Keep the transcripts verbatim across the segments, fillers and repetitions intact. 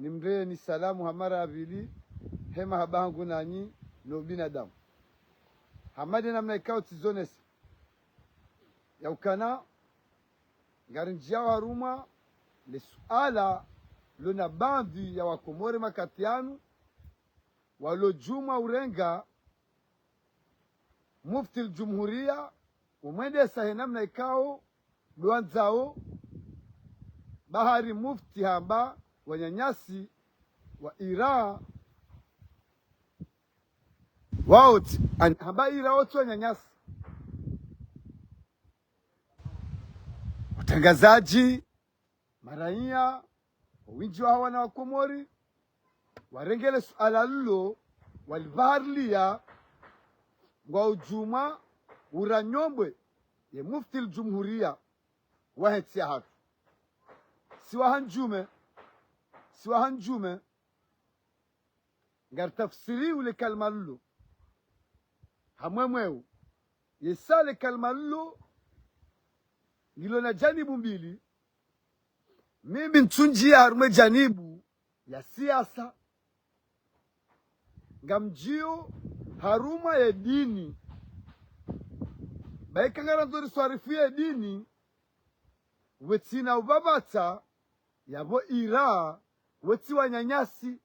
Nimreni salamu ha mara ya pvili, he mahaba hangu nanyi no binadamu. Hama nde namna ikao tsizonesa ya ukana, ngarinjiao harumwa le suala lona baadhwi ya Wakomori makati yanu, walo djumwa urenga Mufti al-Jumhuriya, umwendesa he namna ikao ndo wandzao, bahari mufti hamba wananyasi wa ira wao tsi, an-, hamba ira wao tsi wananyasi. Watrangazadji, maraiya, wendji wahawo wana wa Komori, warenge le suala lilo, walipvaharilia, ngwao djumwa uranyombwe ye Mufti al-Jumhuriya wahe ntsi yahatru. Si wahandjume, si wahandjume, ngaritafsiri ule kalima lilo ha mwemweu. Yesa le kalima lilo ngilo na janibu mbili. Mimi ntsundjia harumwa e janibu ya siasa. Ngamdjio harumwa ye dini. Baika ngarandzo riswarifu ye dini, wetsina upvapvatsa yapvo ira wetsi wananyasi.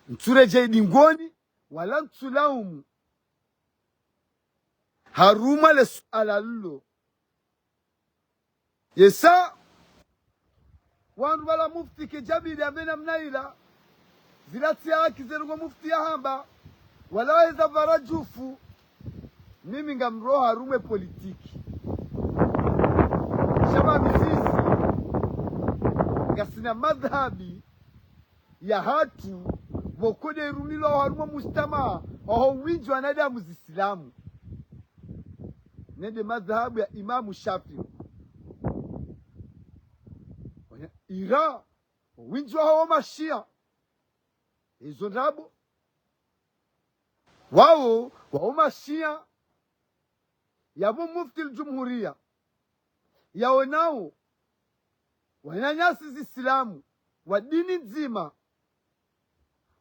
Ntsuredjei dingoni, wala ntsulaumu harumwa le suala lilo. Yesa, wandru wala mufti kedjabidi ambe namna ila, zila tsi haki ze ndrongoo mufti yahamba, wala waheza pvara djufu, mimi ngamroha harumwa e politiki. Sha ba mi sisi ngasina madhhabi yahatru, pvoko nde irumilwao harumwa mujtamaa waho wendji wa wanadamu zisilamu. Nde madhhabu ya Imamu Shafi'i. Wanya-, ira, wendji wahawo mashia. Izo ndrabo. Wawo, wawo mashia, yapvo Mufti al-Jumhuriya yaonao wananyasi zisilamu wa dini ndzima,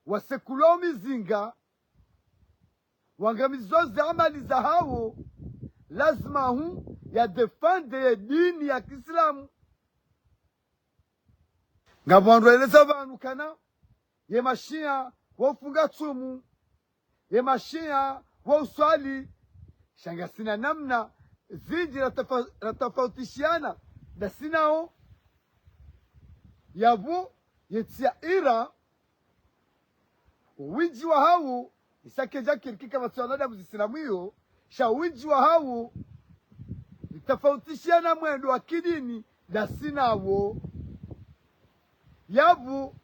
wasekulwao mizinga, wangamizwao ze amali zahawo, lazima hu ya défendre ye dini ya kisilamu. Ngapvo wandru waeleza pvanu ukana ye mashia wao ufunga tsumu, ye mashia wao uswali. Sha ngasina namna zindji ratafa-, ratafautishiana ndasi nawo. Yapvo ye ntsi ya ira, wendji wahawo, isa kedja kirikika pvatsi wanadamu zisilamu iyo, sha wendji wahawo ritafautishiana mwendo wa kidini ndasi nawo. Yapvo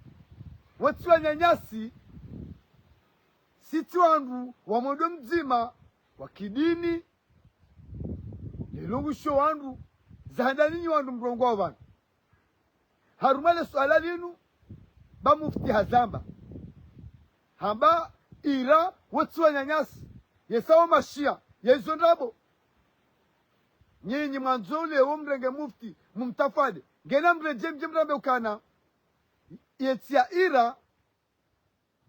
wetsi wananyasi, sitsi wandru wa mwendo mdzima wa kidini. Lelo ngusho wandru, za handa ninyi wandru mrongowao pvanu. Harumwa le suala linu, ba mufti hazamba, hamba ira wetsi wananyasi, yesa wo mashia, ye izo ndrabo. Nyinyi mwandzo ule wo mrenge mufti, mumtafade. Ngena mredjei mdje mrambe ukana ye ntsi ya ira,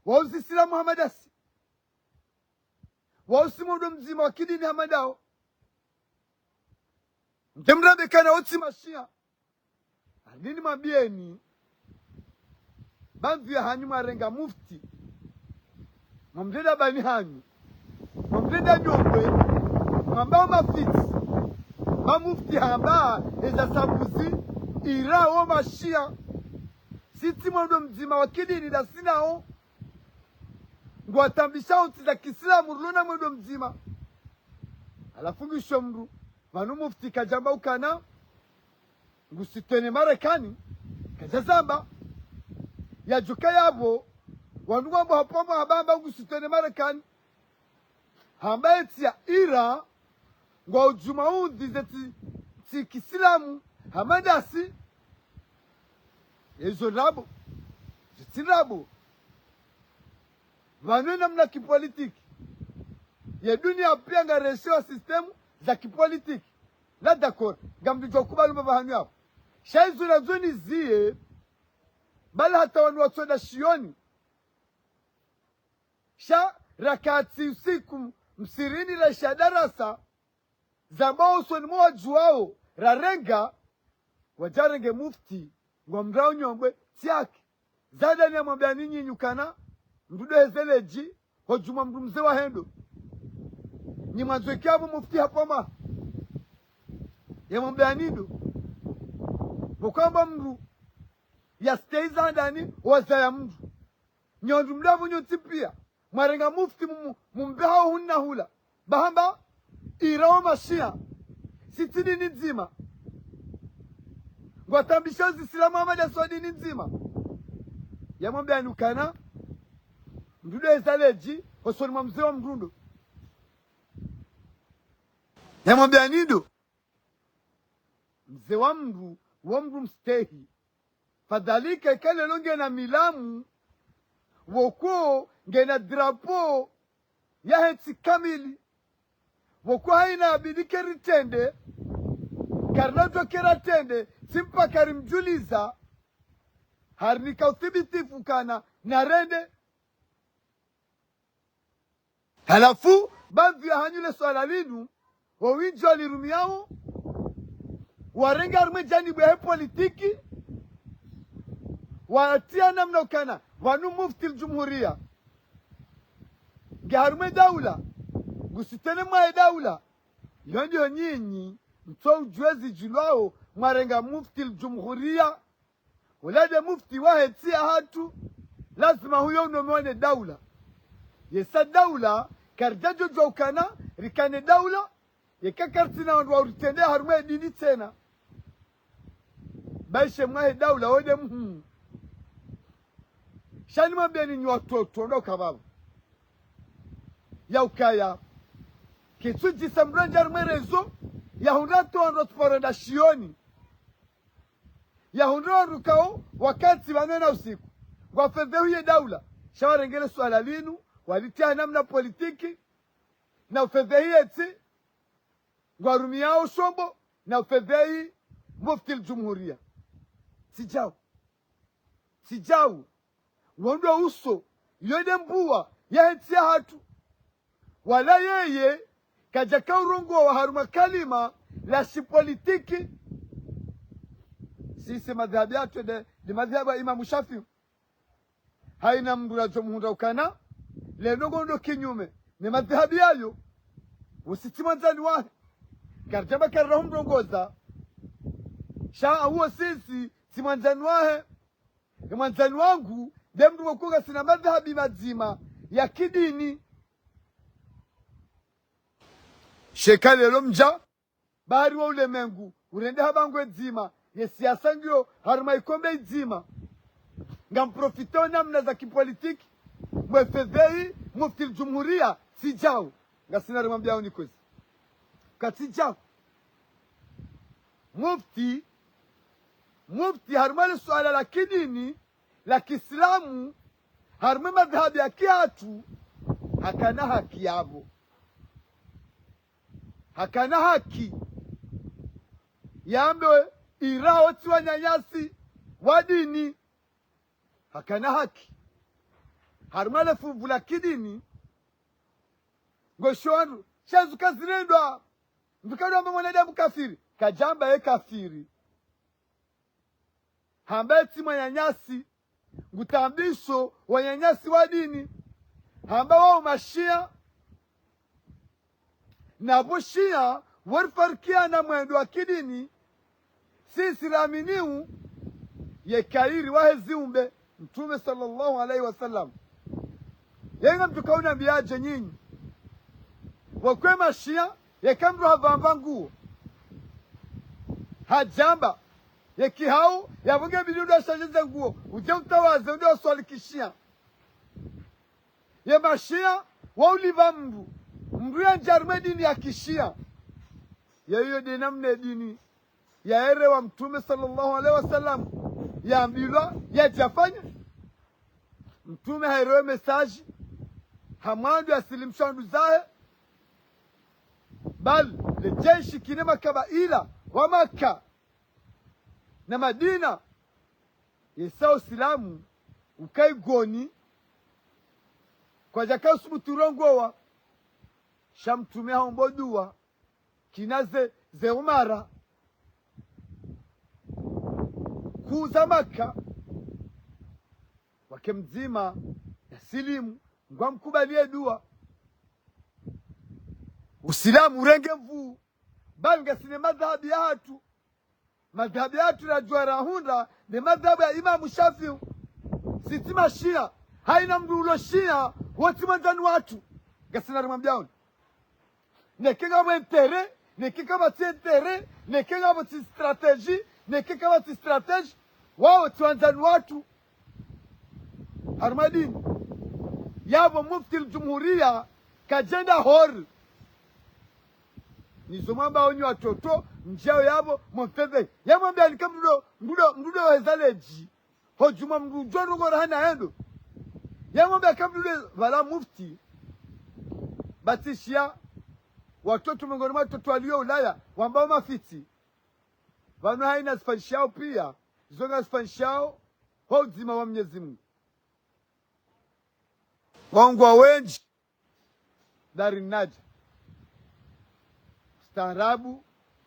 wao zisilamu hama ndasi. Wao si mwendo mdzima wa kidini hama ndawo. Mdje mrambe ukana wo tsi mashia. Aridini mwambieni, ba mvi ya hanyu mwarenga mufti, mwamrenda bani hanyu, mwamrenda nyombwe, mwamba mafitsi. Ba mufti hamba eza sabuzi, ira wo mashia, sitsi mwendo mdzima wa kidini ndasi nawo. Ngwatambishao ntsi za kisilamu rilo na mwendo mdzima. Halafu ngisho mndru, pvanu mufti kadjamba ukana ngu soutenir Marekani, kadjazamba. Yadjuka yapvo, wandru ngwambo hapvo hamba ngu soutenir Marekani. Hamba ye ntsi ya ira, ngwao djumwa undhi ze ntsi, ntsi kisilamu hama ndasi. Ye izo ndrabo. Zitsi ndrabo. Pvanu ye namna kipolitiki. Ye dunia pia ngareshiwa système za kipolitiki. La d'accord. Ngamdjo kubali mba pvahanu yapvo. Sha izo nandzo niziye, Bali hata wanu watsonda shioni. Sha rakatsi usiku msihirini raisha darasa, zambwa usoni mwa wadjuwao, rarenga, wadja renge mufti, ngwamrao nyombwe, tsi haki. Zandani yamwambiani nyinyi ukana, mndru ndo heze ledji, hodjumwa mndru mze wa hendo. Nyi mwandzo ike apvo mufti hapvoma. Yamwambiani ndo. Pvo kwamba mndru, yastehi zandani, wazaya mndru. Nyi wandru mlapvo nyontsi pia, mwarenga mufti mumu-, mumbe hao hunu na hula. Bahamba, irawo mashia, sitsi dini ndzima. Ngwatambisha uzisilamu hama ndasi wa dini ndzima. Yamwambiani ukana, mndru ndo heza ledji, hosoni mwa mze wa mndru ndo. Yamwambiani ndo. Mze wa mndru, wo mndru mstehi. Fadhalika ika leo ngena milamu, woko ngena drapeau yahe ntsi kamili. Woko haina yabidi ke ritrende, karina udjo ke ratrende, tsi mpaka rimdjuliza, harinika uthibitifu ukana, narende. Halafu, baadhwi yahanyu le swala linu, wo windji walirumiao, warenge harumwa e janibu yahe politiki, watia namna ukana, wanu mufti al-jumhuriya. Nge harumwa e daula, ngusitene mwa e daula, yo ndiyo nyinyi, mtso udjuwa zidjulwao, mwarenga mufti al-jumhuriya, wala nde mufti wahe ntsi yahatru, lazima huyo unomewa ne daula. Yesa daula, karidjadjo djuwa ukana, rikane daula, yeka karitsina wandru wa uritrende harumwa e dini tsena. Baishe mwahe daula, wo nde muhimu. Sha nimwambieni nyi watoto, ndo ukaya pvapvo. Ya ukaya. Kitsudjisa mndru yandja harumwa e réseau, yahundra wandru tsi paro nda shioni. Yahundra wandru kao wakati pvanu na usiku. Ngwafedhehuye daula. Sha warenge le swala linu, walitia namna politiki, na ufedhehi ye ntsi, ngwarumiao shombo, na ufedhehi mufti al-jumhuriya. Tsi djau. Tsi djau. Wo ndo uso, yo nde mbuwa yahe ntsi yahatru. Wala yeye, kadjaka urongowa harumwa kalima la shipolitiki. Sisi madhhabi yahatru nde, nde madhhabi ya Imamu Shafi'i. Haina mndru yadjo muhundra ukana, le ndrongoo ndo kinyume ne madhhabi yayo, wo si tsi mwandzani wahe. Karidjamba karina humrongoza. Sha wo sisi tsi mwandzani wahe. E mwandzani wangu, nde mndru woko ngasina madhhabi madzima ya kidini. Sha eka leo mdja, bahari wa ulemengu, urende ha bangwe dzima, ye siasa ngiyo harumwa ikombe idzima. Ngamprofiteo namna za kipolitiki, mwefedhehi mufti al-jumhuriya, tsi djau. Ngasina rimwambiao ni kwezi. Ka tsi djau. Mufti, mufti harumwa le swala la kidini, la kiislamu, harumwa madhhabi ya kihatru, hakana haki yapvo. Hakana haki. Yambe irao tsi wananyasi wa dini. Hakana haki. Harumwa le fuvu la kidini. Ngosho wandru, sha zo kazirendwa. Mndru kadjamba mwanadamu kafiri. Kadjamba ye kafiri. Hamba ye tsi mwananyasi, ngutambisho wananyasi wa dini. Hamba wao mashia, na pvo shia, warifarikiana mwendo wa kidini, sisi raminio, ye kayiri wahe ziumbe, Mtrume swallallahu alayhi wa sallam. Yenga mndru kaunambiadje nyinyi. Wakwe mashia, yeka mndru hapvamba nguo. Hadjamba, yeki hau, yapvo nge bidi ndo ashandze ze nguo. Udje utawaze, ndo aswali kishia. Ye mashia, waulipva mndru. Mndru yandja harumwa e dini ya kishia. Yeyo nde namna e dini yaherewa Mtrume swallallahu alayhi wa sallam, yambilwa, yadjafanya. Mtrume haherewa e message, ha mwando yasilimisha wandru zahe, bali, le jeshi kine makabaila wa Makka na Madina, Yesa usilamu ukaigoni, kwadjaka usubutu rongowa. Sha mtrume haombo dua, kina ze, ze umara kuza Maka, wake mdzima ya silimu, ngwamkubaliye dua. Usilamu urenge nvuu, bali ngasina madhahabi yahatru. Madhahabi yahatru radjuwa rahundra, nde madhahabu ya Imamu Shafiu. Sitsi mashia, haina mndru ulo shia, wotsi mwandzani watru. Ngasina rimwambiao. Neke ngapvo intérêt, neke kapvatsi intérêt, neke ngapvo tsi stratégie, neke kapvatsi stratégie, wao tsi wandzani watru. Harumwa dini. Yapvo mufti al-jumhuriya kadjenda hori. Nizo mwamba onyi watoto, ndjao yapvo, mwamfedhe. Yamwambia nika mdudo, mdudo, mdudo waheza ledji. Hodjuma mndru udjo ndrongo raha na endo. Yamwambia ka mdudo pvala mufti. Batishiya, watoto mengoni mwa watoto walio Ulaya, wamba wa mafitsi. Pvanu haina zifanyishao pia, zonga zifanyishao, ho udzima wa Mnyezi Mungu. Wangwa wendji, dari nadja. Ustaarabu,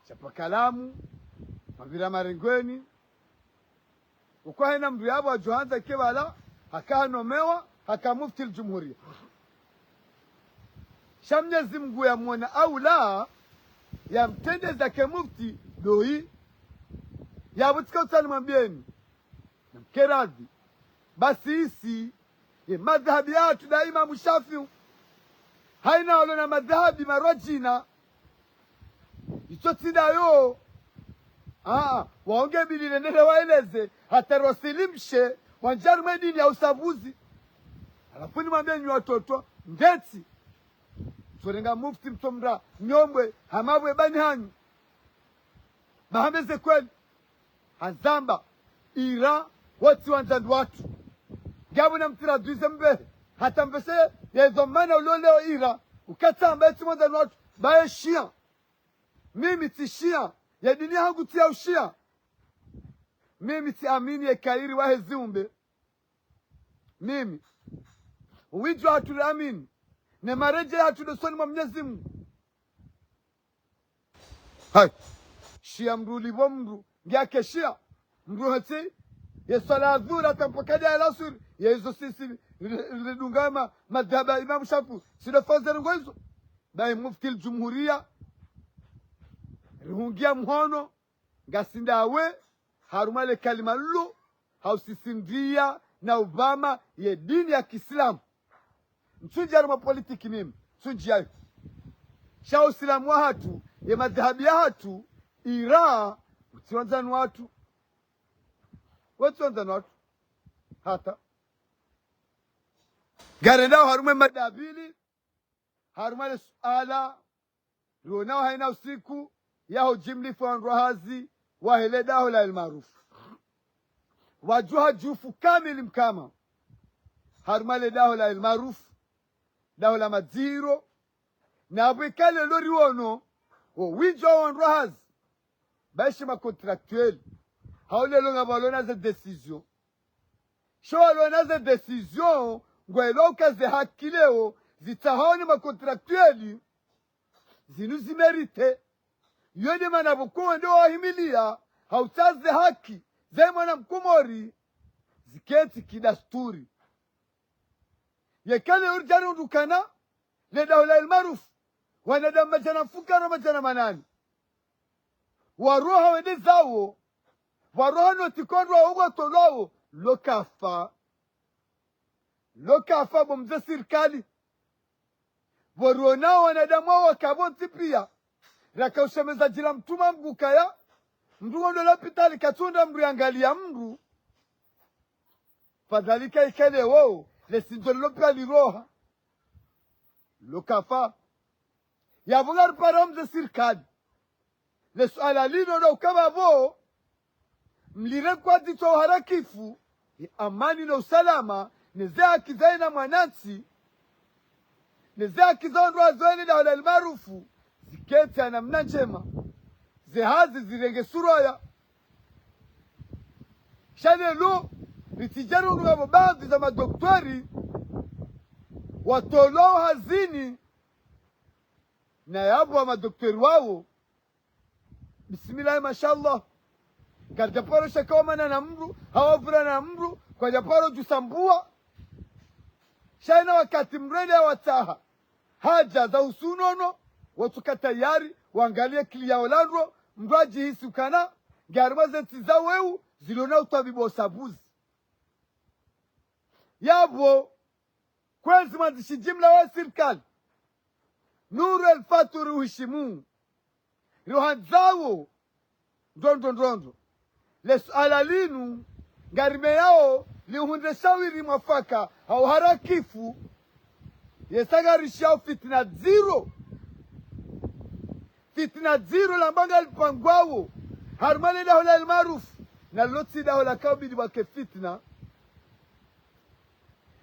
shapakalamu, mavira marengweni. Ukwa haina mndru yapvo adjohandza ke pvala, haka hanomewa, haka mufti al-jumhuriya. Sha Mnyezi Mungu yamwona aula, yamtrendeza ke mufti, doyi. Yapvo tsika utsani mwambieni. Namkeradhi. Basi isi, ye madhahabi yahatru nda Imamu Shafiu. Haina walo na madhahabi marwadjina. Itso tsi ndayo. Aa, waonge bili nendele waeleze, hata rwasilimishe, wandjari mwe dini ya usabuzi. Halafu nimwambieni watoto, ndetsi. Tsorenga mufti mtsomra, nyombwe, hamabwe bani hanyu. Bahambe ze kweli. Hazamba, ira, wotsi wandzani watru. Ngapvo namtradwize mbehe. Hata mvese, yezo mana uloleo ira. Ukatsamba yetsi mwandzani watru. Baye shia. Mimi tsi shia. Ye dini yahangu tsi ya ushia. Mimi tsi amini ye kayiri wahe ziumbe. Mimi. Uwidjo hatru amini. Ne maredje hatru ndo usoni mwa Mnyezi Mungu. Hai. Shia mndru ulipvo mndru, ngiake shia. Mndru hotsi, ye swala ya dhuhuri hata mpaka ya alaswiri, ye izo sisi, ri-, ridungama, madhhabu ya Imamu Shafi'i, sido fauzeri ngo izo. Bahi mufti al-jumhuriya, rihungia mhono, ngasi ndawe, harumwa le kalima lilo, hausisindia na upvama ye dini ya kiislamu. Ntsundji harumwa politiki mimi, ntsundji yayo. Sha usilamu wahatru, ye madhhabi yahatru, ira, utsi wandzani watru. Wetsi wandzani watru. Hata. Ngarendao harumwa madabili, harumwa le suala, rionao haina usiku, yaho jimlifu wandru hazi, wahe le daho la El Maarouf. Wadjuha djufu kamili mkama. Harumwa le daho la El Maarouf, daho la madziro, na apvo ikale lo riono, wo windji wa wandru hazi. Bahi she ma contractuel. Hau leo ngapvo walona ze décision. Sho walona ze décision, ngwelo uka ze haki leo, zitsahao ni ma contractuel, zinu zi mérité. Yo nde mana pvoko wende wahimilia, hautsaha ze haki, ze mwana mkomori, ziketsi kidasturi. Yeka leo ridjari undukana, le daho la El Maarouf, wanadamu madjana mfukare madjana manane. Waroha wende zawo, waroha noti kondro wawo watolwawo, lo kafa. Lo kafa bo mze sirikali. Pvo rionao wanadamu wawo wakapvo ntsi pia. Raka ushemeza djila mtruma mgukaya. Mndru ngondo lapitali katsunda mndru yangalia mndru. Fadhalika ikale wo, le sindzo lilo pia liroha. Lo kafa. Yapvo ngaripara mze sirikali. Le suala lilo ndo ukapvapvo, mlire kwa dzitso uharakifu, ye amani no usalama, ne ze haki za haina mwanantsi, ne ze haki za wandru hazi wahe le daho la El Maarouf, ziketsi ha namna ndjema. Ze hazi zirenge sura ya. Sha leo, Ritsidjaro ngapvo baadhwi za madokteri watolwao hazini, na yapvo wa madokteri wawo, bismillahi mashallah, karidjaparo shaka wamana na mdru, hawavura na mdru, kwadjaparo djusambua. Sha ina wakati mdru ende yawatsaha haja za usunono, watsuka tayari, wangaliye kili yawo landro, mdru adjihisi ukana nge harimwa ze ntsi za weu zilo na utwabibu wa usabuzi. Yapvo, kwezi mwandzishi jimla wa sirikali, Nuru El Fathu, rihuhishimu, rihuhandzawo ndrondro ndrondro. Le suala linu ngarimeyao lihundre shawiri mwafaka ha uharakifu, yesa ngarishiyao fitina ndziro. Fitina ndziro lamba ngalipangwawo harimwa le daho la El Maarufu, na lo tsi daho la kaubidi pvwake fitina.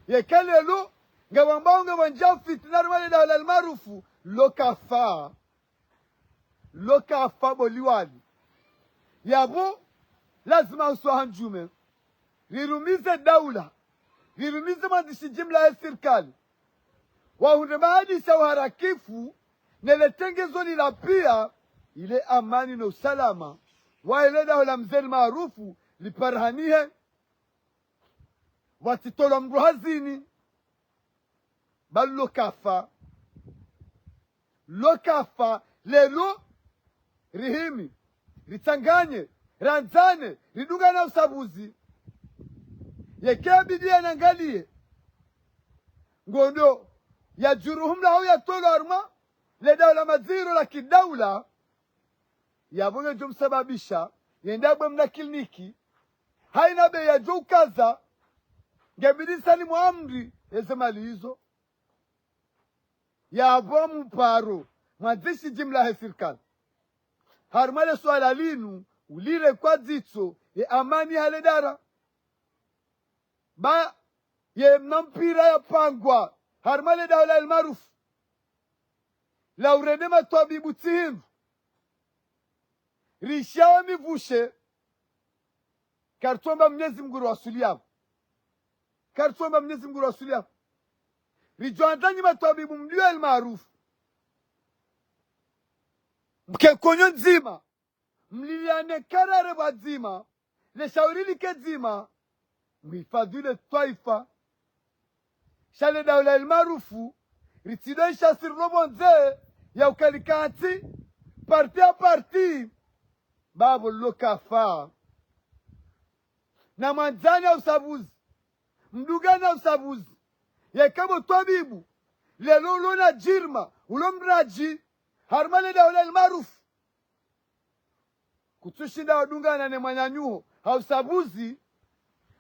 Yeka lelo ngapvo ambao ngapvwandjia fitina harimwa le daho la El Maarufu, lo kafa. Lo kafa bo liwali. Yapvo lazima uswaha ndjume, rirumize daula, rirumize mwandzishi jimla ya sirikali, wahundre mahadisi ya uharakifu, ne le tengezo lila pia, ile amani no usalama wa ile daho la mze El Maarufu liparihanihe. Pvatsitolwa mdru hazini, ba lo kafa. Lo kafa. Lelo rihimi, ritsanganye, randzane, ridungane usabuzi. Yeka bidi yanangaliye ngondo ya djuruhumla hau yatolwa harimwa le daho la madziro la kidaula, yapvo ngedjo msababisha yende yabwe mna kliniki, haina be yadjo ukaza, ngebidi salimu amri eze mali izo. Yapvo muparo mwandzishi jimla he sirikali, harimwa le suala linu, ulire kwa dzitso ye amani ha le dara. Ba ye mna mpira yapangwa harimwa le daho la El Maarufu, la urende matwabibu tsi hindru. Rishiyawo mivushe, karitsomba Mnyezi Mngu riwaswili yapvo. Karitsomba Mnyezi Mngu riwaswili yapvo. Ridjo andza nyi matwabibu mlio El Maarufu, mke konyo ndzima, mliliane karare pvwadzima, le shawiri like dzima, muhifadhwi le twaifa. Sha le daho la El Maarufu, ritsidwa isha sirilo pvondze ya ukalikantsi, parti à parti, bapvo lo kafa. Na mwandzane usabuzi, mdungane usabuzi. Yeka bo twabibu lelo ulo na jirma, ulo mradji harimwa le daho la El Maarufu, kutsushinda wadungana ne mwananyaho ha usabuzi,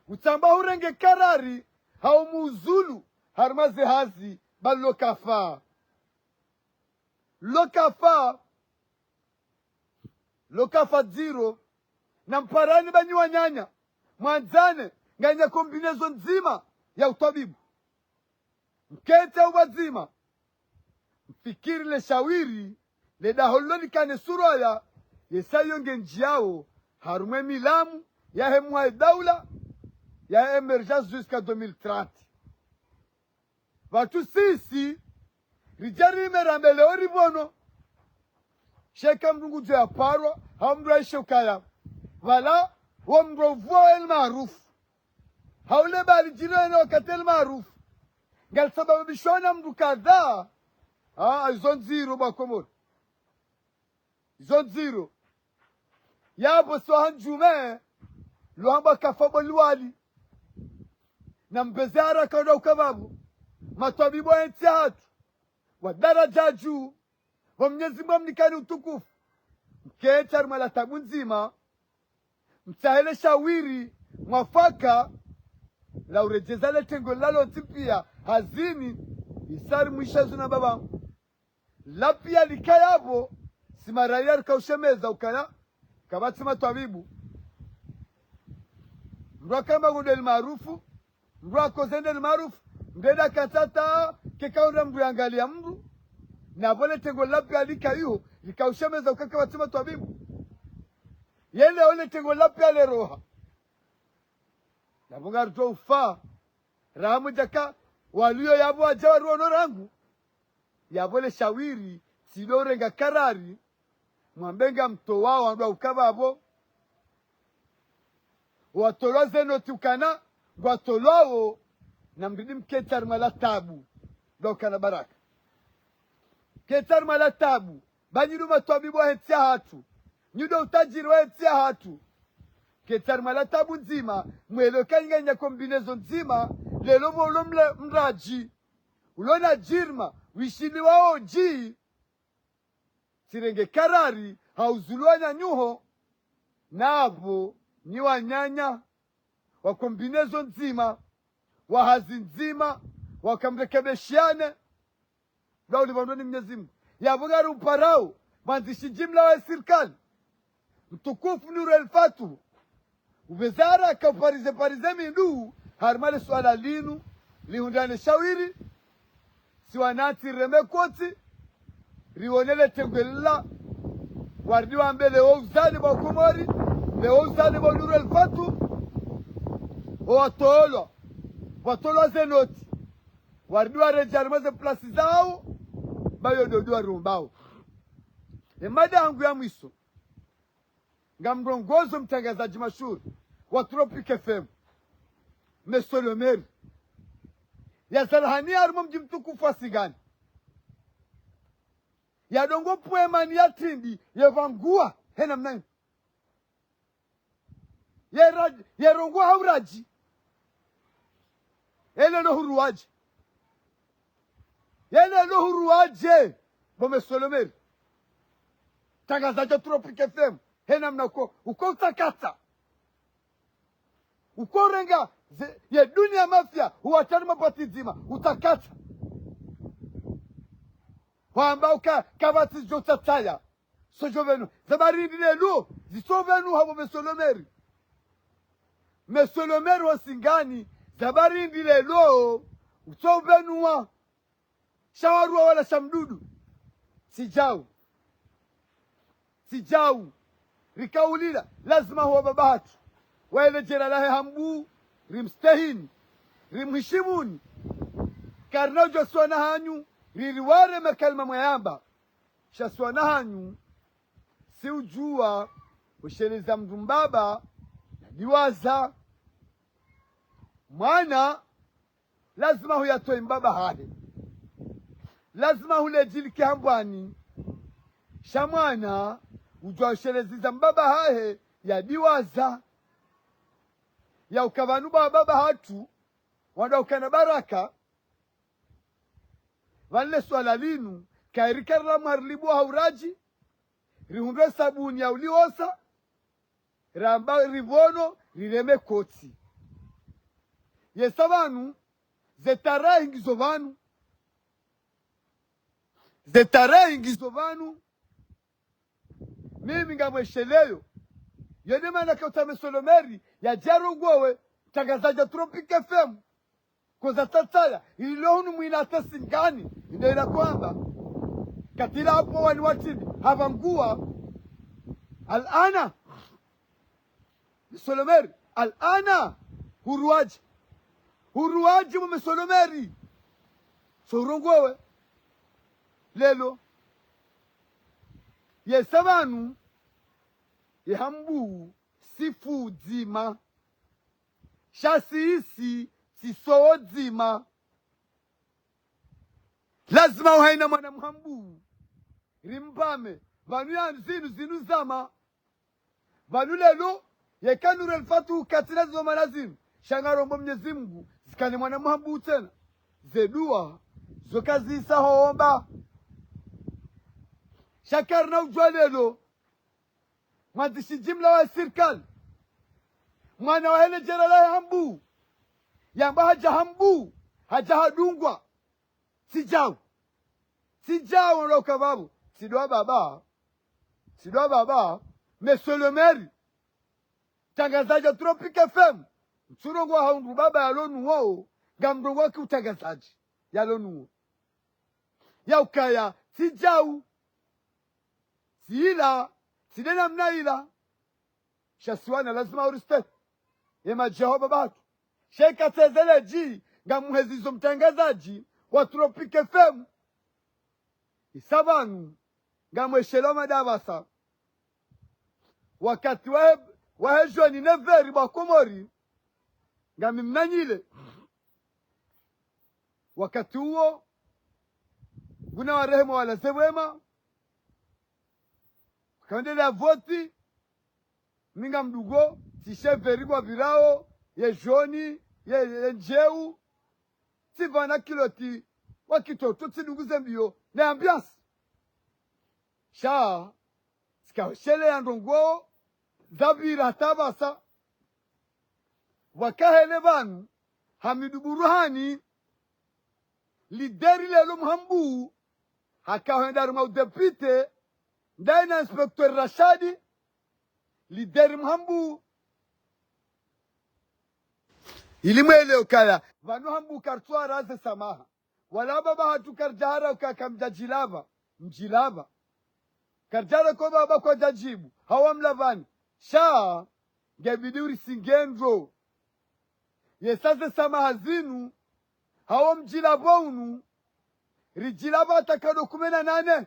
utsamba hurenge karari ha umuuzulu harimwa ze hazi, ba lo kafa. Lo kafa. Lo kafa ndziro. Na mparani ba nyi wananya, mwandzane, nganya kombinezo ndzima ya utwabibu. Mkentsi pvwadzima, mfikiri le shawiri, le daho lilo likane suraya, yesa yo ngendjiyawo harumwa e milamu yahe mwahe daula ya émergence jusqu'à deux mille trente. Pvatsu sisi ridja rime rambe leo ripvono. Sha eka mdru ngudjo yaparwa, hau mdru aishe ukaya pvala wo mdru wa uvuwa El Maarufu, hau le bali djiro ene wakati El Maarufu ngalisababishwa na mdru kadhaa. Ah, izo ndziro bo Wakomori. Izo ndziro. Yapvo swaha ndjume, luhamba kafa bo liwali. Na mpveze haraka uda ukapvapvo matwabibu wa entsi yahatru, wa daraja juu, wa Mnyezi Mngu amnikani utukufu, mkentsi harimwa la tabu ndzima, mtsahe le shawiri mwafaka la uredjeza le tengo lalo ntsi pia hazini. Isa rimwisha zuna baba. La pia likaya pvo, si maraya rika ushemeza ukaya kapvatsi matwabibu. Mdru akamba ngu nde El Maarufu, mdru akoze nde El Maarufu, mdru eda katsata, keka unda mdru yangaliya mdru. Na pvo le tengo la pia lika iho, lika ushemeza ukaya kapvatsi matwabibu. Yele ole tengo la pia le roha. Yapvo ngaridjo ufa. Raha mdjaka, waliyo yapvo wadja wariwono rangu. Yapvo le shawiri, tsi ndo urenga karari, mwambe ngamtowao wandru wa uka pvapvo. Watolwa ze noti ukana, ngwatolwawo, na mridi mketsi harimwa la tabu, ndo ukana baraka. Ketsi harimwa la tabu, ba nyi ndo matwabibu wahe ntsi yahatru. Nyi ndo utajiri wahe ntsi yahatru. Ketsi harimwa la tabu ndzima, mwelewe ka nyi nganyina combinaison ndzima, lelo pvo ulo mle-, mradji. Ulo na jirma, wishiliwao dji. Tsirenge karari, ha uzulwa na nyuho, napvo, nyi wananya, wa combinaison ndzima, wa hazi ndzima, wakamrekebeshiane, ndo ulipvandwa ni Mnyezi Mngu. Yapvo ngari uparao, mwandzishi jimla wa sirikali, mtukufu Nour El Fath, upveze haraka uparize parize mindru, harimwa le suala linu, lihundrane shawiri, si wanantsi rireme kotsi, riwone le tengwe lila, waridi wambe leo uzani pvwa Komori, leo uzani pvwa Nour El Fath, owatolwa, watolwa ze noti, waridi waredjei harimwa ze plasi zawo, ba yo ndo dua rombao. E mada yangu ya mwiso, ngamrongozo mtrangazadji mashuhuri wa Tropic F M, Monsieur le Maire. Yazalwa hanyi harimwa mdji mtukufu wa Singani. Yadungo pvwemani ya tindi, yepvangua, he namna yi. Ye ra-, ye rongoa ha uradji. Ele no huruwadje. Ele no huruwadje. Bo Monsieur le Maire. Trangazadji wa Tropic F M. He namna uko, uko utakata. Uko urenga, ze-, ye dunia mafia, uwatani mapvati ndzima, utakata. Hwamba uka, kapvatsi djo tsataya. Sodjo pvenu. Za barindi lelo, zitso pvenu hapvo Monsieur le Maire. Monsieur le Maire wa Singani, za barindi lelo, utso pvenu wa. Sha warua wala sha mdudu. Tsi djau. Tsi djau. Rikaulila, lazima huwa baba hatru. Waele djera lahe hambu, rimstehini, rimhishimuni. Karina udjua swana hanyu, ririware makalima mwayamba. Sha swana hanyu, si udjua, usheleza mndru mbaba, na diwaza. Mwana, lazima huyatoi mbaba hahe. Lazima huledjilike hambwani. Sha mwana, udjua usheleziza mbaba hahe, ya diwaza. Ya uka pvanu ba baba hatru, wandru ukana baraka, pvanu le swala linu, kairi karila mwarilibu ha uradji, rihundre sabuni ya uliwosa, ramba ripvono, rireme kotsi. Yesa pvanu, ze tarehi ngizo pvanu. Ze tarehi ngizo pvanu. Mimi ngamwesheleyo. Yo nde mana kauta Monsieur le Maire, yadje yarongowe, trangazadji wa Tropic F M. Koza tsataya, ililo hunu mwina hata Singani, inde ila kwamba. Katila hapvo wani watini, hapvangua. Al-ana. Monsieur le Maire, al-ana. Huruwadje. Huruwadje bo Monsieur le Maire. So urongowe. Lelo. Yesa pvanu. Ye hambu sifu dzima. Sha sisi, tsi sowo dzima. Lazima uhaina mwana mhambu. Rimpvame, pvanu ya zinu, zinu zama. Pvanu lelo, yeka Nour El Fath katsina zoma na zinu. Sha ngarombo Mnyezi Mngu, zikane mwana mhambu tsena. Ze dua, zo kazisa homba. Sha karina udjua lelo, mwandzishi jimla wa sirikali. Mwana wahe le djera lahe hambu. Yamba hadja hambu. Hadja hadungwa. Tsi djau. Tsi djau ndo uka pvapvo. Tsi dua baba. Tsi dua baba. Monsieur le Maire. Trangazadji wa Tropic F M. Ntsurongoa ha undru baba yalo nuwo. Ngamrongoa ki utrangazadji. Yalo nuwo. Ya ukaya, tsi djau, tsi ila, tsi nde namna ila. Sha si wana lazima urespect. Ye madji yaho baba hatru. Sheka tsezele dji, ngamhezizo mtrangazadji wa Tropic F M. Isa pvanu, ngamweshelwa madapvasa. Wakati wa, wahe joni neveri bwa Komori, ngami mnanyile. Wakati uwo, nguna warehemu walaze wema, wakaendelea voti, mi nga mdru ngo, tsishe veri ngwa pvirao, ye joni, ye, ye ndjeu, tsipvana kiloti, wa kitoto tsidunguze mbio, ne ambiance. Sha, tsikaoshele ya ndrongoo, zapvira hata pvasa. Wakahele pvanu, Hamidu Burhani, lideri lelo Mhambu, hakahenda harumwa udepite, ndaye na inspecteur Rashadi, lideri Mhambu. Ili mwelewe ukaya, pvanu Hambu karitswara ze samaha. Wala baba hatru karidjahara uka kamdjadjilapva, mdjilapva. Karidjahara ko baba kwadjadjibu, hawa mlapvani. Sha, ngebidi urisinge ndro. Yesa ze samaha zinu, hawo mdjilapvo unu, ridjilapva hata kado kume na nane.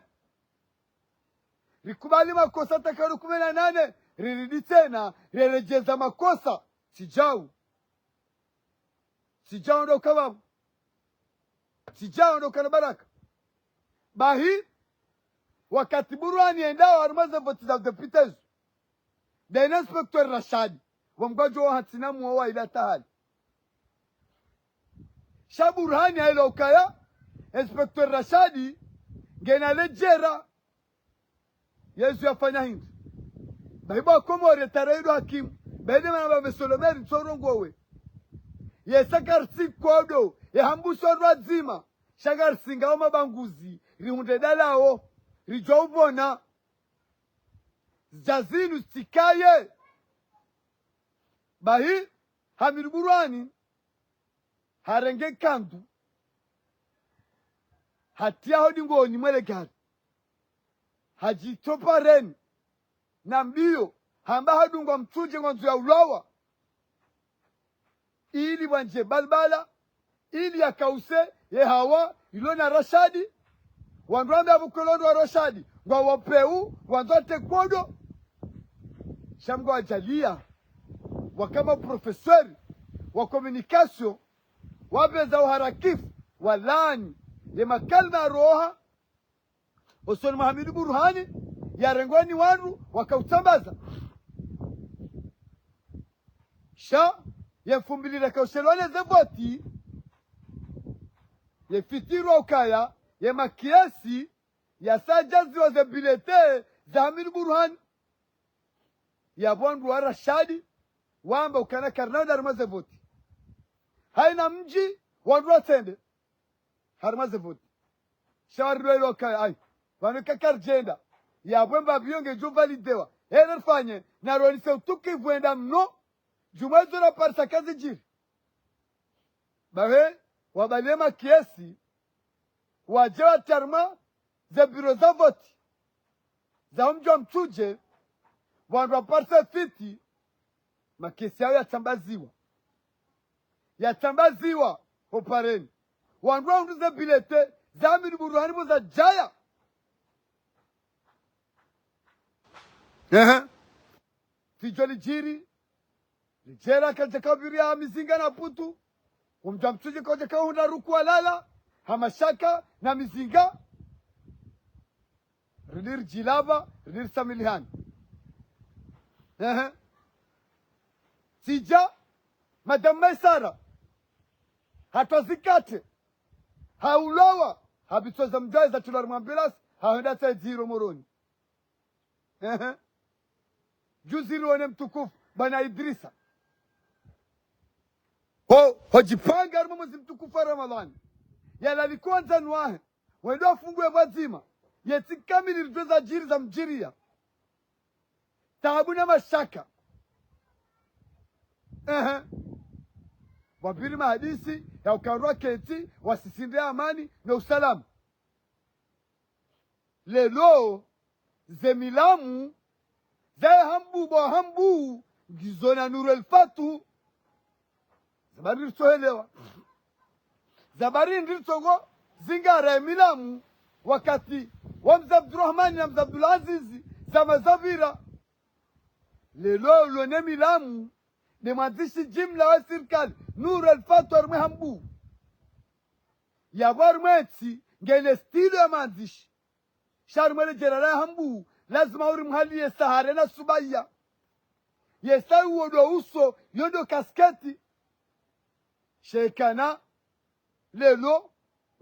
Rikubali makosa hata kado kume na nane, riridi tsena, riredjeza makosa, tsidjau. Tsidjao ndo ukaya pvapvo. Tsidjao ndo ukana baraka. Bahi, wakati Burhani yendao harumwa ze voti za udepite zo, ndaye na inspecteur Rashadi, wamgwadjo wa hatsina muo wa ila tahali. Sha Burhani haelewa ukaya, inspecteur Rashadi, ngena ledjera, yezu yafanya hindri. Bahi bwa Komori tarehi ndo hakimu. Bahi nde mana baba Solomeri ntsorongowe. Yesa karitsi kodo, ye Hambu so ndo wadzima. Sha karisinga wo mabanguzi, rihundre dalao, ridjua upvona. Zidja zinu zitsikaye. Bahi, Hamidu Burhani, harenge kandu, hatriya ho dingoni mwe le gari. Hadjitso pareni, na mbio, hamba hadungwa mtsudje ngwandzo ya ulawa. Ili wandje balbala, ili yakause ye hawa, ilo na Rashadi, wandru wambe apvo kwelo ndo wa Rashadi, ngwa wapveu, wandzo wate kodo. Sha Mngu wadjaaliya, waka ma professeur wa communication, wapvendza uharakifu, walaani, ye makalima ya roha, osoni mwa Hamidu Burhani, yarengwa ni wandru, wakautsambaza. Sha, ye mfumbili rakaushelwa ne ze voti, yefitirwa ukaya, ye makesi, yasadjaziwa ze bilete za Hamidu Burhani. Yapvo wandru wa Rashadi, wamba ukana karina wenda harumwa ze voti. Haina mdji, wandru watsende harumwa ze voti. Sha wari lwelo ukaya, ayi, pvanu kakaridjenda. Yapvo mbapvi yo ngedjo validewa. Here rifanye, na ronise utukivu wenda mno, djumwa izo raparisa kazidjiri. Bahi, wabaliye makesi, wadje watriye harumwa ze biro za voti za ho mdji wa Mtsudje, wandru waparise fiti, makesi yawo yatsambaziwa. Yatsambaziwa, ho pareni. Wandru wahundru ze bilete, za Hamidu Burhani pvo zadjaya. Ehe. Fidjo lidjiri, lidjera kadjaka upviriya mizinga na putu, wo mdji wa Mtsudje kaudjaka uhundra ruku walala, ha mashaka na mizinga. Ridi ridjilapva, ridi risamilihani. Ehe. Tsidja, Madame Maisara, hatwa zikate, haulawa, hapvitswa za mdjwayi zatulwa harumwa ambulance, hahenda tsaidziro Moroni. Ehe. Juzi riwone mtukufu, bwana Idrisa. Ho, hodjipanga harumwa mwezi mtukufu wa Ramadhani. Yalalikwa wandzani wahe, wende wafunguwe pvwadzima. Yetsi kamili ridjuwe zadjiri zamdjiriya. Taabu na mashaka. Ehe. Wapviri mahadisi, ya ukaya wandru waketsi, wasisinde amani, no usalama. Leo, ze milamu, zaye Hambu, bo Hambu, ngizo na Nuru El Fatu. Za bari ritsohelewa. Za bari ndri tsongo zingara ye milamu wakati wa mze Abdurahmani na mze Abdulazizi, zama zapvira. Leo ulo ne milamu, ne mwandzishi jimla wa sirikali, Nour El Fath, harimwa Hambu. Yapvo harimwa entsi, ngena style ya mwandzishi. Sha harimwa le jera la Hambu, lazima uri mhali ye sa hare na subaya. Ye sa uwo ndo uso, yo ndo kasketi. Sha ikana, leo,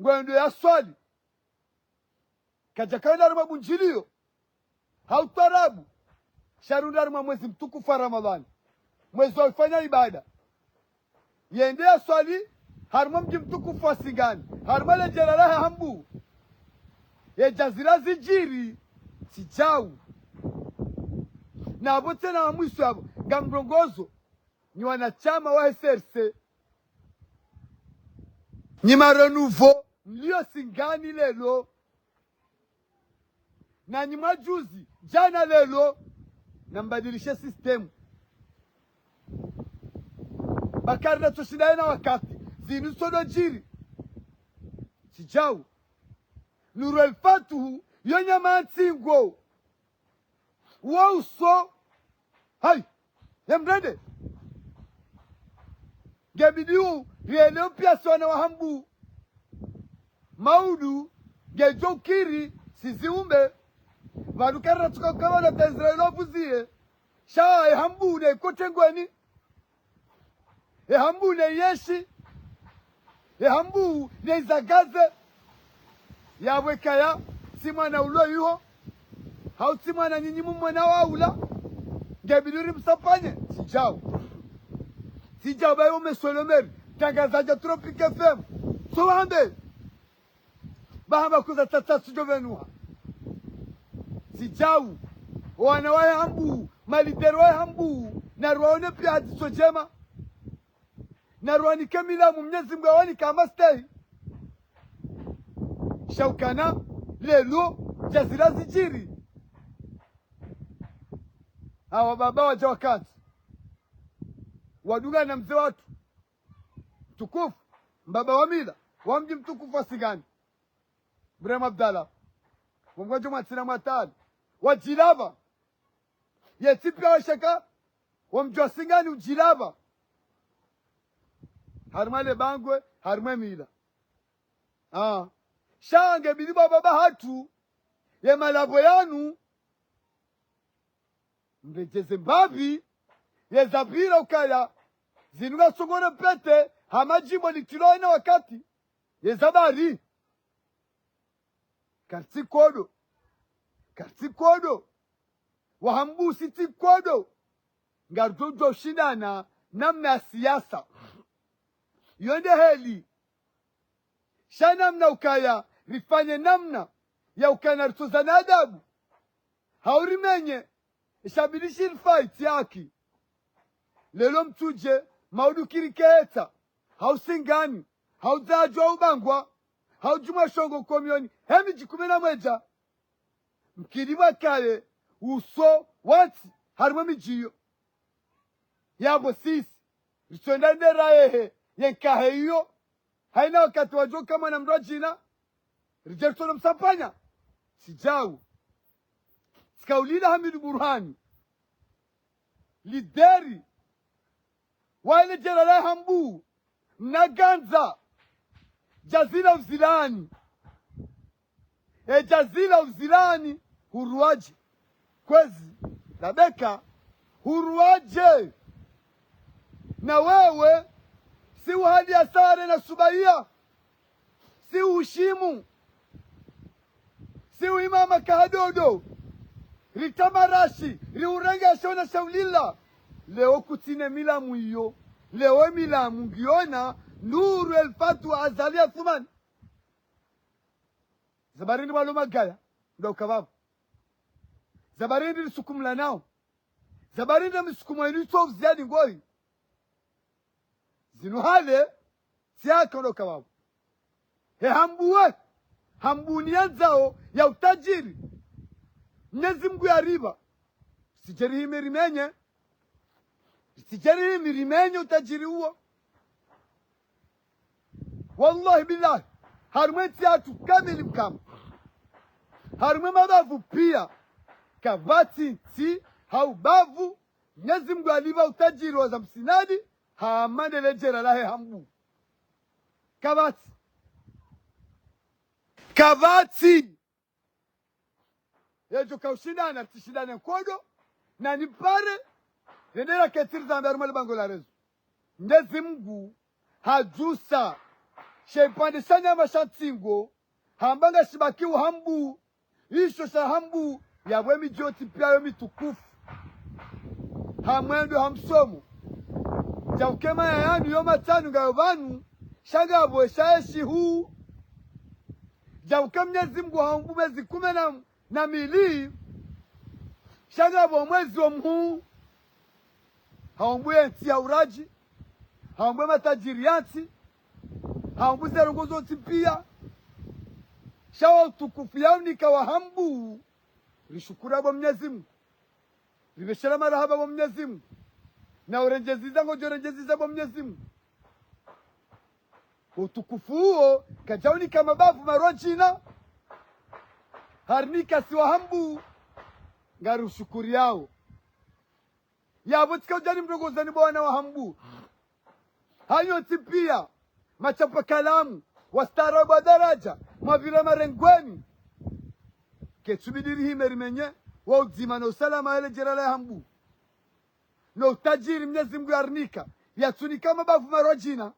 ngwendo ya swali. Kadjaka yenda harimwa bunjiliyo. Hau twarabu. Sha runda harimwa mwezi mtukufu wa Ramadhani. Mwezi wa ufanya ibada. Yende ya swali, harimwa mdji mtukufu wa Singani. Harimwa le jera la Hambu. Ye djazila zidjiri, tsi djau. Na apvo tsena wa mwiso yapvo, ngamrongozo, nyi wanashama wa C R C. Nyi ma renouveau, mlio Singani leo. Na nyi mwajuzi, djana leo, na mbadilishe système. Bakari na tsoshindana na wakati, zinu tsondo djiri. Tsi djau. Nour El Fath, yo nyama ntsingo. Wo uso. Hayi. Ye mrende. Ngebidi u, rielewe piya si wana wa Hambu. Maudu, ngedjo ukiri, si ziumbe. Pvanu karina tsuka ukabala ta Israeli opvuziye. Sha, ye Hambu ne ikote ngweni. Ye Hambu ne yeshi. Ye Hambu ne izagaze. Yapvo ikaya, tsi mwana ulo iho. Hau tsi mwana nyinyi mumwona wa ula. Ngebidi uri msapanye. Tsi djau. Tsi djau bayi umeswelo meri. Tangazaji wa Tropic F M. Tso wambe. Bahamba kuza tata sudjo venuha. Tsi djau. Wana wa Hambu, malideri wa Hambu, na ruwaone piya hadziso djema. Na ruwanike milamu Mnyezi Mungu yawanika mastehi. Sha ukana, leo, djazila zidjiri. Awa baba wadja wakantsi. Wadungana na mze watru. Mtukufu, mbaba wa mila, wa mdji mtukufu wa Singani. Ibrahim Abdallah. Wamgwadjo mwatsina mwatali. Wadjilapva. Ye tsi piya washaka, wa mdji wa Singani udjilapva. Harimwa le bangwe, harimwa mila. Ah. Sha ngebidi baba bahatru, ye malapvo yanu, mredjeze mbapvi, ye zapvira ukaya, zinu ngasongore pete, ha madjimbo litilo ena wakati, ye za bari. Kartsi kodo. Kartsi kodo. Wa Hambu si tsi kodo. Ngarudjo ushindana namna ya siasa. Yo nde heli. Sha namna ukaya, rifanye namna ya ukana ritsozana adabu. Hau rimenye, ishabidi shirifai tsi haki. Leo mtsudje, maudu kiri keta, hau Singani, hau Dzadjou hau Bangwa, hau Djumwashongo Komiyoni, he midji kume na mwedja. Mkiri mwakaye, uso, wantsi, harimwa midji iyo. Yapvo sisi, ritsonda ndera yehe, ye nkahe iyo. Haina wakati wadjo kama na mndru wa djina, ridje ritsonda msapanya. Tsi djau. Tsika ulila Hamidu Burhani. Lideri. Wa ile jera la Hambu. Mnagandza. Djazila uzilani. E djazila uzilani, huruwadje? Kwezi, labeka, huruwadje? Na wewe, si uhali ya sare na subaiya, si uhushimu, si uhima makahadodo, ritamarashi, riurenga shona shaulila. Leo kutsina milamu iyo, leo milamu ngiyona, Nuru El Fatu Azali Athumani. Za barindi mwalo magaya, ndo ukapvapvo. Za barindi risukumlanao. Za barindi na misukumo yinu itso uziadi ngoyi. Zinu hale, tsi haka ndo ukapvapvo. He Hambu we, Hambu ni yandzao ya utajiri. Mnyezi Mungu yaripva. Sijeri himi rimenye. Sijeri himi rimenye utajiri uwo. Wallahi billahi, harumwa entsi yahatru kamili mkama, harumwa emabavu pia, kapvatsi ntsi hau bavu Mnyezi Mngu yalipva utadjiri wa za msinadi hama nde ledjera lahe Hambu. Kapvatsi. Kapvatsi. Yedjo kaushindana, tsishindane nkodo, na nipare, rende raketsi rizambe harumwa libango la rezo. Mnyezi Mngu hadjusa she ipvandre sha nyama sha ntsingo, hamba ngashibaki Hambu, isho sha Hambu, yapvo emidji yontsi pia yo mitukufu. Ha mwendo ha msomo. Djauka emayaya yanu yo matsanu ngayo pvanu, sha ngapvo esha eshihu. Djauka Mnyezi Mngu haumbu mezi kume na, na mili, sha ngapvo mwezi wo muhuu. Haumbu yentsi ya uradji, haumbu ematadjiri ya ntsi, haumbu ze ndrongoo zontsi pia. Sha wo utukufu yaunika wa Hambu, rishukuru bo Mnyezi Mngu. Ripveshela marahaba bo Mnyezi Mngu. Na urendjeziza ngodjo rendjeziza bo Mnyezi Mngu. Utukufu uwo, kadjaunika mabavu marwadjina. Harinika si wa Hambu, ngari ushukuriyao. Yapvo tsika udjani mrongozi ni bo wana wa Hambu. Hanyu ntsi pia, machapa kalamu, wastaarabu wa daradja, mwapvira marengweni. Ketsubidi rihime rimenye, wo udzima no usalama wahe ledjera lahe Hambu. No utadjiri Mnyezi Mngu yarinika, yatsunika mabavu marwadjina.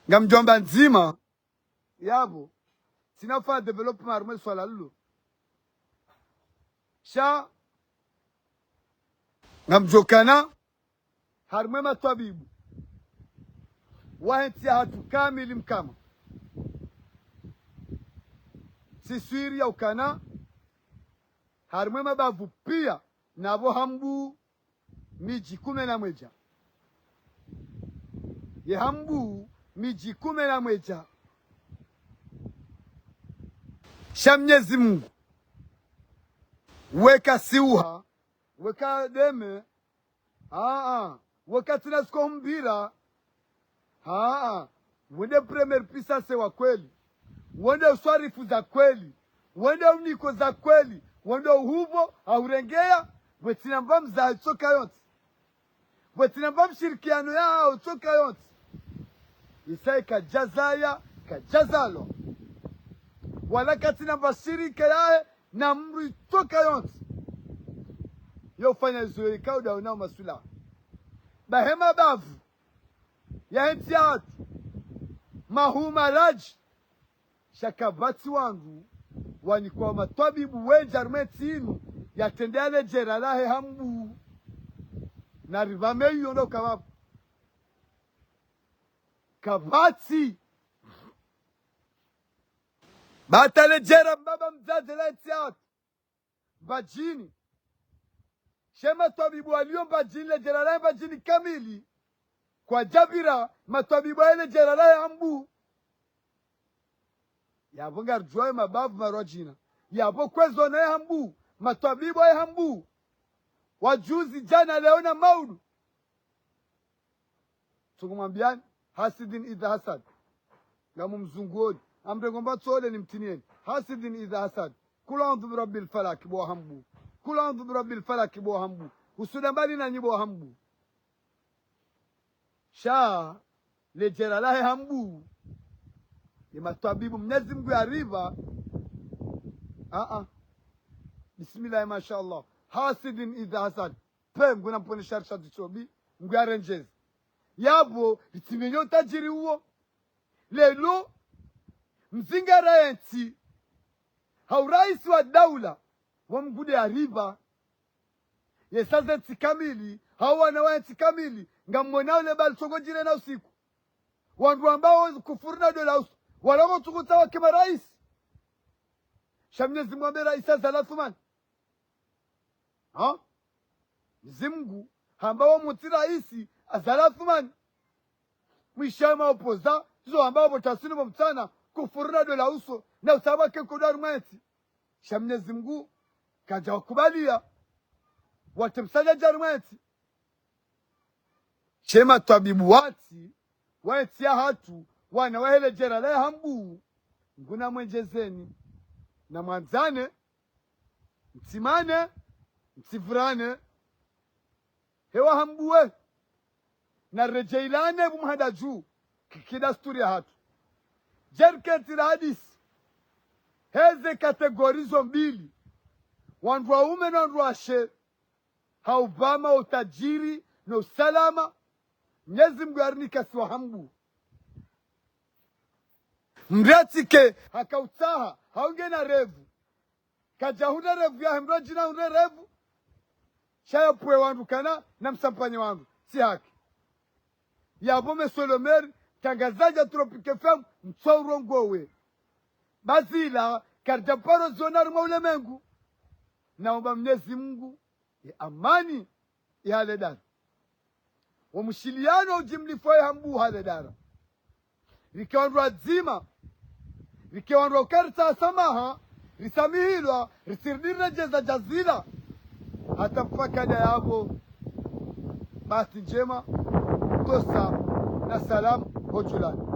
Ngamdjwamba ndzima, yapvo, tsina ufanya développement harumwa le swala lilo. Sha, ngamdjokana, harumwa ematwabibu wahe ntsi yahatru kamili mkama. Tsiswiri yaukana, harumwa emabavu pia, napvo Hambu, midji kume na mwedja. Ye Hambu, midji kume na mwedja. Sha Mnyezi Mngu, weka siuha, weka deme, aa, weka tsina siko humbira, aa, wende première puissance wa kweli, wende uswarifu za kweli, wende uniko za kweli, wende uhupvo, haurengeya, pvwe tsina mba mzaha tsoka yontsi. Pvwe tsina mba mshirikiano yahawo tsoka yontsi. Isa ika djazaya, kadjazalwa. Wala katsina mba shirika yahe, na mdru tsoka yontsi. Yo ufanya izo yo ika udaona umaswila. Bahe mabavu, yahe ntsi yahatru, mahuu maradji, sha kapvatsi wandru, wanikwa matwabibu wendji harumwa entsi inu, yatrende ya ledjera lahe Hambu. Na ripvame iyo ndo kapvapvo. Kapvatsi. Ba hata ledjera mbaba mdzadze lahe ntsi yahatru Mbadjini. She matwabibu walio Mbadjini, ledjera lahe Mbadjini kamili, kwadjapvira matwabibu wahe ledjera lahe Hambu. Yapvo ngaridjuwayo mabavu marwadjina. Yapvo kwezo naye Hambu, matwabibu wahe Hambu. Wajuzi, djana, leo na maudu. Tsuku mwambiyani, hasidin idha hasad. Ngamumzunguoni. Amrenge mba tsole nimtinieni. Hasidin idha hasad. Kul audhu birabbil falak bo Hambu. Kul audhu birabbil falak bo Hambu. Husuda mbali nanyi bo Hambu. Sha, ledjera lahe Hambu. Ni matwabibu Mnyezi Mngu yaripva. Aa. Bismillahi, masha Allah. Hasidin idha hasad. Pe, Mngu namponese sharisha zitsobi, Mngu yarendjeze. Yapvo, ritsimenye utadjiri uwo. Lelo, mzingara yentsi, hau raisi wa daula, wa Mngu nde yaripva. Yesa zentsi kamili, hau wana wa yentsi kamili, ngamwonao le bali tsongo djile na usiku. Wandru wambao kufuru na dola uso, wala ngo tsuku tsawa kema raisi. Sha Mnyezi Mngu hambe raisi Azali Assoumani. Ha? Mnyezi Mngu hamba wo mutsi raisi Azali Assoumani. Mwishawe maopoza, zo hamba wo botasini bo mtsana, kufuru na dola uso, na utsaba ke nkodo harumwa yentsi. Sha Mnyezi Mngu kadja wakubaliya, watemsaja dja harumwa yentsi. Ye matwabibu watsi, waetsi yahatru, wana wahe le djera la Hambu, ngunamwendjezeni. Namwandzane, mtsimane, mtsivurane. Hewa Hambu we. Naredjeilane bo mhadadju, kikida sturi yahatru. Djeriketsi la hadisi. Heze kategori zo mbili. Wandru waume na wandru washe. Ha upvama, utadjiri, no usalama. Mnyezi Mngu yarinika si wa Hambu. Mdru yatsike, haka utsaha, hau ngena revu. Kadjahundra revu yahe mdru adjina hundre revu. Sha yapvuwe wandru kana, na msampanye wandru. Tsi haki. Yapvo Monsieur le Maire, mtrangazadji Tropic F M, mtso urongowe. Ba zila, karidja paro ziona harumwa ulemengu. Naomba Mnyezi Mngu, ye amani, ye ha le dara. Wo mshiliano udjimlifo ye Hambu ha le dara. Rike wandru wadzima. Rike wandru wa ukaritsaha samaha. Risamihilwa. Ritsirudi riredjeza djazila. Hata mpaka da yapvo. Bahati ndjema. Tosa. Na salam. Hojulani.